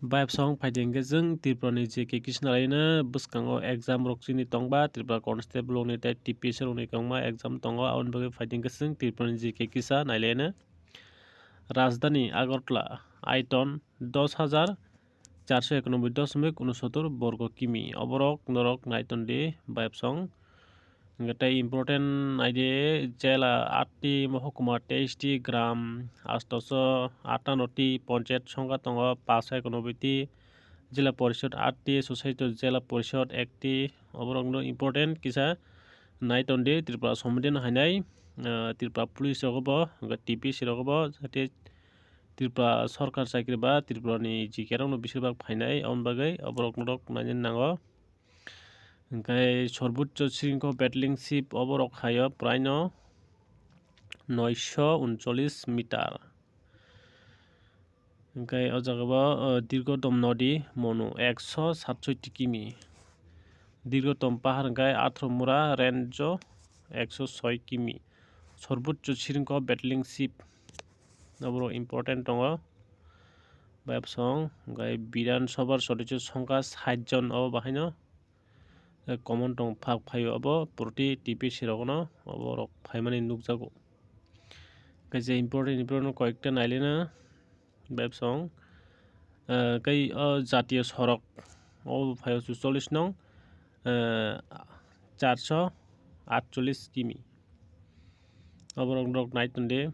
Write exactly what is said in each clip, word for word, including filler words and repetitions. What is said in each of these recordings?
Bayapsong phaidi hwnkhe chwng Tripura ni J K kisa nalaina bwskango exam rok chini tongba, Tripura Constable rokni tei T P S rokni kwbangma exam tongo, aboni bagwi phaidi hwnkhe chwng Tripura ni J K kisa nailaina. Rajdhani Agartala, aiton dos hajar charso ekanoboi dosmik unosottor borgo kimi. Oborok norok naiton di, Bayapsong. Hwnkhe tei important naidi, jela aat ti, mohokuma teis ti, gram astoso atanno ti, ponchayat songkha tongo paso ekanoboi ti, jela porishod aat ti, society jela porishod ek ti, oborokno important kisa naiton di, Tripura Somidhi no hainai, ah, Tripura police rogo bo, hwnkhe T P S rogo bo, jate Tripura sorkar chakri ba Tripura ni G K rok no bisir bak phainai, aboni bagwi oborok norok naina nango. Hwnkhe Sarbochcho Shringho Battling Ship oborok haio praino noisho uncholish meter. Hwnkhe o jaga bo, o, Dirghotom Nodi Monu ekso satsotti kimi. Dirghotom Pahar hwnkhe Atharomura Range o ekso soi kimi. Sarbochcho Shringho Battling Ship. Oborok important tongo. Bayapsong, hwnkhe Bidhan Sabhar sodosyo songkha sait jon o bahaino. Eh, common tong phak phaio abo proti T P S rokno oborok phaimani nukjago. Hwnkhe je important important koyekta nailina Bayapsong, eh, kai o jatiyo sorok o phaio chuchollish nong, eh, charso atchollish kimi. Oborok norok naiton di.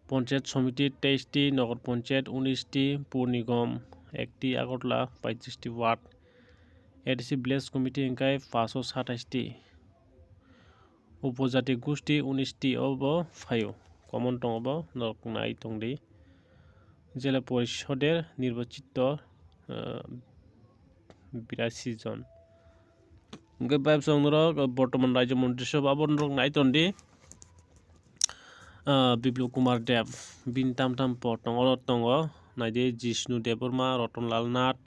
Panchayat Samiti teis ti, Nagar Panchayat unis ti, Pur Nigam ek ti, Agartala paitris ti ward, A D C Village Committee hwnkhe paso satais ti, Upojati Gusti unis ti obo phaio, common tongo bo norok nai tong di. Jela Porisoder nirbachito, ah, birasi jon. Hwnkhe Bayapsong norok, ah, bortoman Rajya Montri Sabha abo norok nai ton di. Ah, Biplab Kumar Deb, bini tam tam pod tongo, oro tongo, nai di Jishnu Debbarma, Ratan Lal Nath,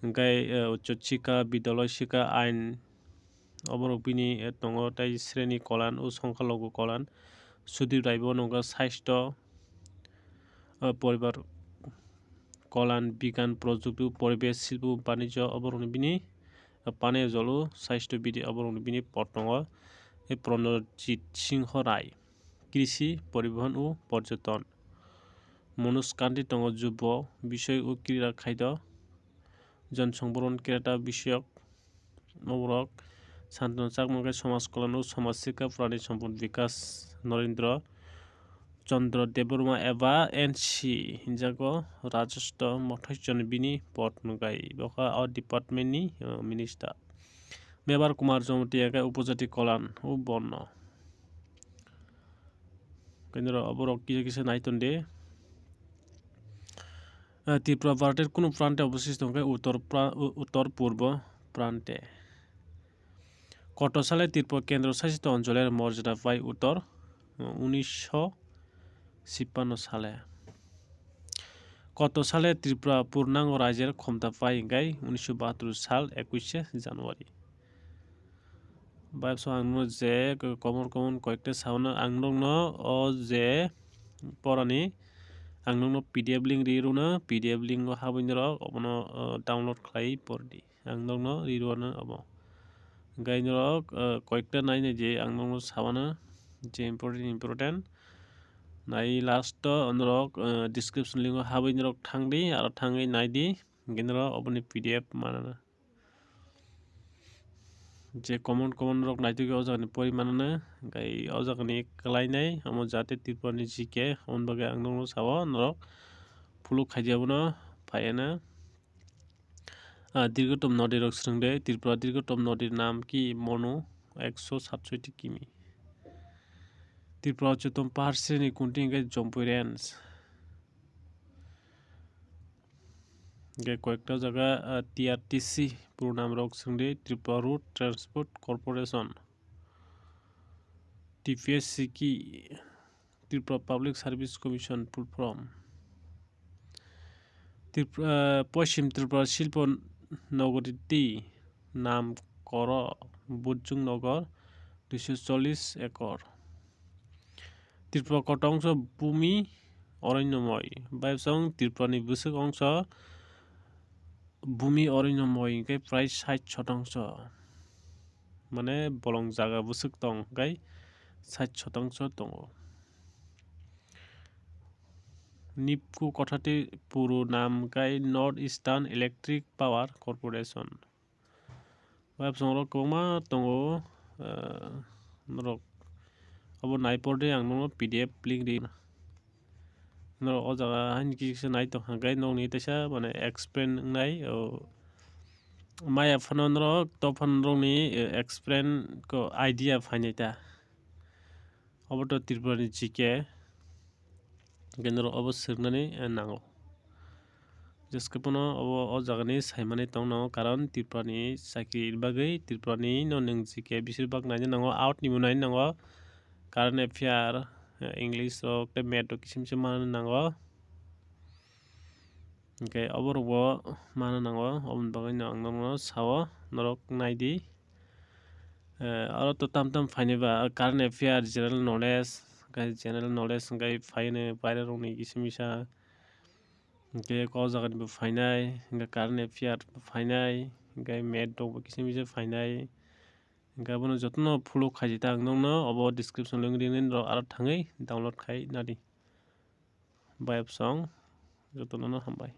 hwnkhe, ah, Ucho Shikha, Vidyalaya Shikha, Ain, oborok bini, eh, tongo, tei Sreni Kalyan o Songkhalogu Kalyan, Sudip Rai bo nokha Sasthya, ah, Poribar Kalyan, Bigyan Projukti, Poribesh, Silpo, Banijya, oborokni bini, ah, Paniyo Jol o Sasthya Bidi, oborokni bini pod tongo. Tei Pranojit Singho Rai, Krishi, Poribohon o Porjoton. Manoj Kanti tongo, Jubo Bisoy o Krira Khaido, Jon Songboron Kreta Bisoyok. Oborok Santanu Chakma khe Somaj Kalyan o Somaj Sikha Prani Sampad Bikas, Norendra Chandra Debbarma eba N C hinjago, Rajasthan Mothoi Chon bini pod nukjai, bokha o department ni, uh, minister. Mebar Kumar Jamatia khe Upojati Kalyan o bono. Kendra oborok kisa kisa naiton de. Ah, Tripura Bharat er kuno prante oboshisto hwnkhe uttor pra-, u-, uttor purbo prante. Koto sale Tripura Kendro Sasito Onchol er morjada pai uttor, uh, unisho chippanno sale. Koto sale Tripura purnango rajyer khomta pai hwnkhe unisho bahatur sal ekuishe January. Bayapsong ang nukno je common common koyekta sauna ang nukno o je porani ang nukno P D F link ri rwno, P D F link o habwi norok obono, uh, download khlai pordi. Ang nokno ri rwano obo. Hwnkhe norok, uh, koyekta nainai je ang nokno sabano je important important. Nai last o norok, uh, description link o habwi norok thangdi, aro thangwi naidi. Hwnkhe norok oboni P D F manana. Je common common norok naitugwi o jagani pori manana. Hwnkhe o jagani kwlainai omo jate Tripura ni G K, oboni bagwi ang nokno sao norok follow khaidi abono phaiana. Ah, Dirghotom Nodi rok swrwngde, Tripura Dirghotom Nodi nam ki Monu ekso satsoiti kimi. Tripura Ucchotom Pahar Sreni Kunti hwnkhe Jampui Range. Hwnkhe koyekta jaga, ah, T R T C program rok swrwngde, Tripura Road Transport Corporation, T P S C ki Tripura Public Service Commission full form. Tripura, eh, Poschim Tripura Shilpo Nogoriti Namkoro Burjung Nogor duiso chollish ekor. Tripura Kotongso Bhumi Oronnomoi. Bayapsong Tripurani bwswk ongso bumi oronnomoi hwnkhe prai sait shotangso. Mane bolong jaga bwswk tong hwnkhe sait shotangso tongo. Nipku kothati puru nam hwnkhe North Eastern Electric Power Corporation. Website rok kwbangma tongo, eh, norok obo nai por de ang nono P D F link ri. Norok o jaga haini kisa nai tong hwnkhe nokni teisa mane explain wngnai, o, maya phano norok to phano norokni, eh, explain ko idea phainai ta. Obo to Tripura ni G K. Hwnkhe norok obo swrwngnani, eh, nango. Jeske phano obo o jagani saimani tong nango, karon Tripurani chakri bagwi Tripurani no nwng G K bisir bak naina nango, out ni bo naina nango, current affair, eh, English rok tei math rok kisim kisim manna nango. Hwnkhe obo rok bo manna nango, oboni bagwi no ang norokno sao, norok nai di. Eh, aro to tam tam phainai ba, current affair, general knowledge, hwnkhe general knowledge hwnkhe phainai baire rokni kisa misa. Hwnkhe kok jagani bo phainai, hwnkhe current affair bo phainai, hwnkhe math rok bo kisa misa phainai. Hwnkhe abono jotono follow khaijak ta ang nokno obo description link rini norok aro thangwi download khai nadi. Bayapsong jotono no hambai.